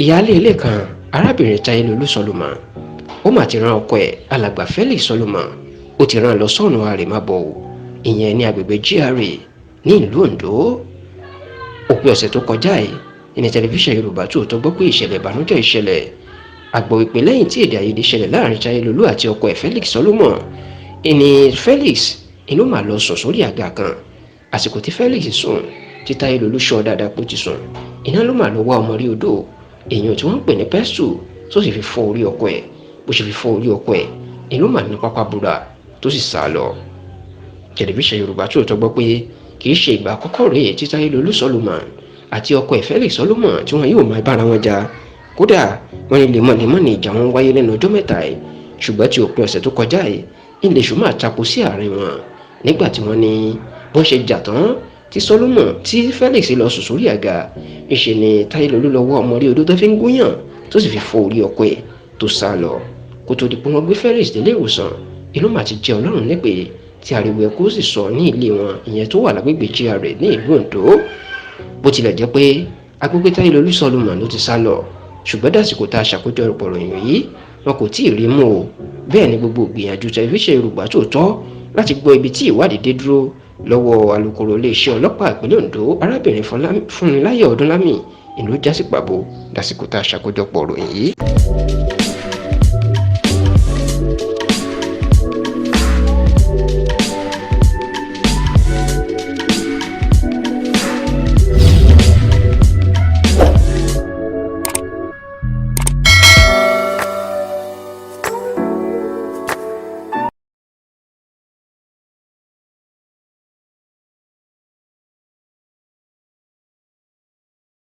Ìyáálé ilé kan, arábìnrin Táyélólú Solomon, ó mà ti rán ọkọ ẹ̀, alàgbà Felix Solomon, ó ti rán lọ sọ́run àrèmábọ̀ o, ìyẹn ní agbègbè GRA ní ìlú Ondo. Òpin ọ̀sẹ̀ tó kọjá yìí ní tẹlifíṣàn Yorùbá Tòótọ́ gbọ́ pé ìṣẹ̀lẹ̀ ìbànújẹ́ ìṣẹ̀lẹ̀ àgbọ̀ ìpè lẹ́yìn tí èdè àìyedè ṣẹlẹ̀ láàrin Táyélólú àti ọkọ ẹ̀ Felix Solomon. Ìní Felix inú mà lọ sùn sórí àga kan. Àsìkò tí Felix sùn, tí Táyélólú sọ dáadáa pé ó ti sùn, iná ló mà lọ wá ọmọ rí odò, èèyàn tí wọ́n ń pè ní pestle, tó sì fi fọ́ orí ọkọ ẹ̀. Bó ṣe fi fọ́ orí ọkọ ẹ̀, ìlú mà ní pápá búra tó sì sá lọ. Tẹlifíṣàn Yorùbá Tòótọ́ gbọ́ pé kì í ṣe ìgbà àkọ́kọ́ rèé tí Táyélólú Solomon àti ọkọ ẹ̀ Felix Solomon tí wọ́n yóò máa bára wọn jà. Kódà, wọ́n ní lemọ́lemọ́ ní ìjà wọn wáyé lẹ́nu ọjọ́ mẹ́ta yìí, ṣùgbọ́n tí òpin ọ̀sẹ̀ tó kọjá yìí, ilé èṣù máa tako sí àárín wọn nígbà tí wọ́n ní bọ́n ṣe jà tán, tí Solomon, tí Felix lọ sùn sórí àga, ńṣe ni Táyélólú lọ wá ọmọ rí odó tó fi ń gúnyàn, tó sì fi fọ́ orí ọkọ ẹ̀, tó sá lọ. Kó tó di pé wọ́n gbé Felix délé ìwòsàn, inú mà ti jẹ́ Ọlọ́run nípè, tí ariwo ẹkún sì sọ ní ilé wọn, ìyẹn tó wà lágbègbè GRA ní ìlú Ondo. Bó tilẹ̀ jẹ́ pé agbègbè Táyélólú Solomon ló ti sá lọ, ṣùgbọ́n dàsìkò tá a ṣàkójọpọ̀ ìròyìn yìí, wọn kò tí ì rí mú o. Bẹ́ẹ̀ ni gbogbo ìgbìyànjú tẹlifíṣàn Yorùbá Tòótọ́ láti gbọ́ ibi tí ìwádìí dé dúró lọ́wọ́ alūkkóró iléeṣẹ́ ọlọ́pàá ìpínlẹ̀ Ondo, arábìnrin Fúnmiláyọ̀ Ọdúnlámì, ìlú jásí pàbó dàsìkò tá a ṣàkójọpọ̀ ìròyìn yìí.